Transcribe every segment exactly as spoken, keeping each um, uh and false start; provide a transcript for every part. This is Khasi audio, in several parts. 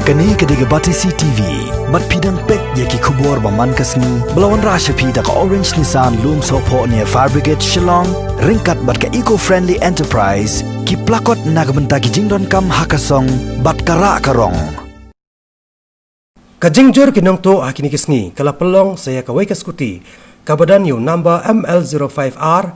Kane ka dei ka Batesi T V. Bad phi dang peit ïa ki khubor ba man ka sngi ba la wanrah sha phi da ka Orange Nissan Lumsohphoh near Fire Brigade Shillong, ryngkat bad ka Eco Friendly Enterprise, ki plakot na ka bynta ki jingdonkam ha ka song bad ka rah ka rong. Ka jingjur ki nongtuh ha kine ki sngi ka la pynlong sa ïa kawei ka scooty kaba don ïa u number M L zero five R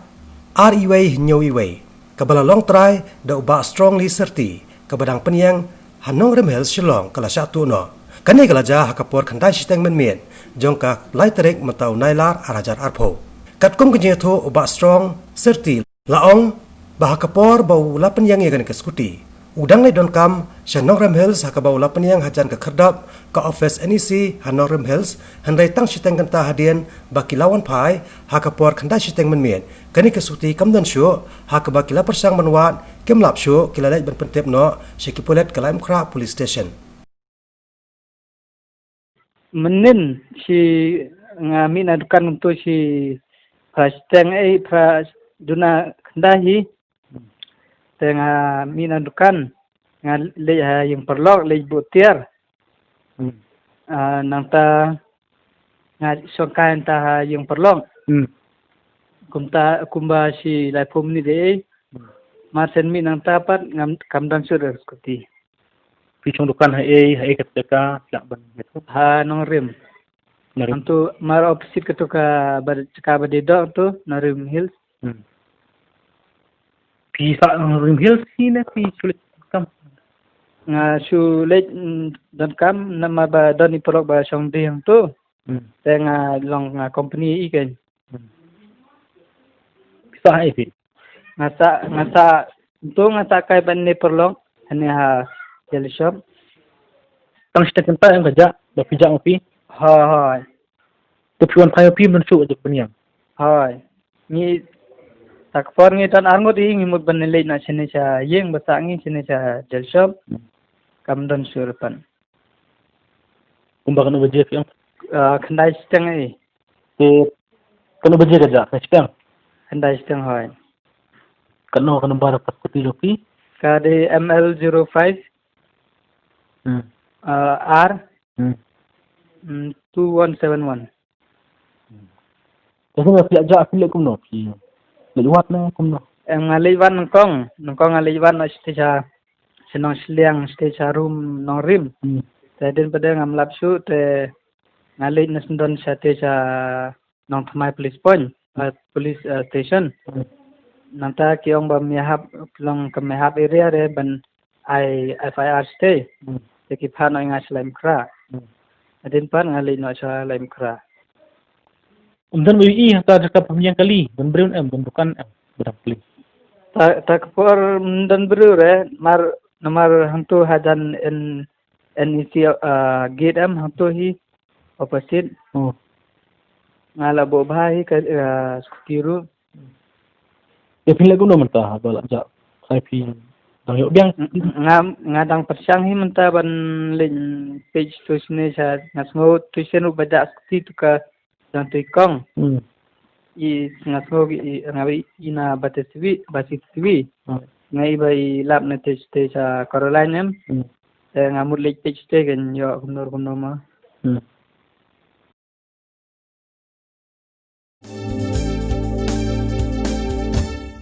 ar uwei hynñiew uwei, kaba la long trai da u Bah Strongly Syrti, kaba dang pynïeng ha Nongrim Hills Shillong, ka la shah tuh noh. Kane ka la jia ha ka por khyndai shiteng mynmiet jong ka lai tarik mynta u Nailar ar hajar arphew. Katkum ka jingïathuh, u Bah Strong Syrti la ong ba ha ka por ba u la pynïeng ïa kane ka scooty, u dang leit donkam sha Nongrim Hills, ha kaba u la pynïeng hajan ka khyrdop ka office N E C ha Nongrim Hills, hynrei tang shiteng kynta hadien ba ki la wan phai ha ka por khyndai shiteng mynmiet, kane ka scooty kam don shuh, ha kaba ki la pyrshang ban wad, kim lap shuh, ki la leit ban pyntip noh sha ki pulit ka Laitumkhrah Police Station. Mynnin shi nga mih na dukan kumto shi phra shiteng, eh, phra duna khyndai hi. Te nga mih na dukan, nga leit ha ïing paralok, leit buh tiar. Hmm. Ah, nangta nga shong kai hangta ha ïing paralok. Hmm. Kumta, kumba shi laiphew minit ei. Hmm. Mar shen mih nangta pat ngam, kam don shuh da scooty. Phi shong dukan ha ei, ha ei kata ka, shlak ban ïathuh? Ha Nongrim. Nongrim. Hangto mar opposite kato ka ba, ka ba dei doh to, Nongrim Hills. Hmm. Phi sah Nongrim Hills hi ne phi shu leit kam? Nga shu leit, mm, donkam, namar ba don i paralok ba shong dih hangto. Hmm. Te nga long nga company i kein. Hmm. Phi sah ha ei phi? Nga sah, nga sah, to nga sah kai ban ne paralok, hane ha jelly shop. Tang shiteng kynta em ka jah, ba phi jah ma phi? Hooid, hooid. To phi wan phai ma phi, ym don shuh ka jingpynïeng? Hooid. Ngi, ta ka por ngi don arngut hi, ngi mut ban leit noh shane sha ïing, ba sah ngi shane sha jelly shop. Hmm. Kam don shuh ruh pat. Kumba katno baje phi ong? Ah, khyndai shiteng ei. Te katno baje ka jah, khyndai shiteng? Khyndai shiteng, hooid. Katno ka number ka scooty jong phi? Ka dei M L zero five, hmm, ah, R, hmm, mm, two one seven one. Hmm. Te sien phi la jah, phi leit kumno? Phi leit wad ne kumno? Em, nga leit wad nyngkong, nyngkong nga leit wad noh shatei sha, sha Nongshliang, shatei sha Rum Nongrim. Hmm. Te hadien pat de ngam lap shuh, te nga leit na sdang shatei sha Nongthymmai Police Point, hmm, uh, Police, uh, Station. Hmm. Nangta ki ong ba Mawhap, long ka Mawhap area re ban ai F I R shatei. Hmm. Te ki phah noh ïa nga sha Laitumkhrah. Hmm. Hadien pat nga leit noh sha Laitumkhrah. Ym don ba ïohi hangta jaka ba phi ïeng kali, don briew em, don dukan em, ba dang kali? Ta, ta ka por ym don briew re, mar, namar hangto hajan N, N E C, ah, gate em, hangto hi opposite. Oh. Nga la buh bha hi ka, ah, scooty ruh. Te phi leh kumno mynta ba la jah? Sa phi dang ïoh biang? Nga, nga dang pyrshang hi mynta ban leit peit tu shane sha, nga sngew tu shen ruh ba jah scooty tu ka dang tu i kong. Hmm. I nga sngew i nga i na Batesi, Batesi. Hmm. Nga i ba i lap na te, te sha Caroline em. Hmm. Te nga mut leit peit te kan ïoh kumno kumno ma. Hmm.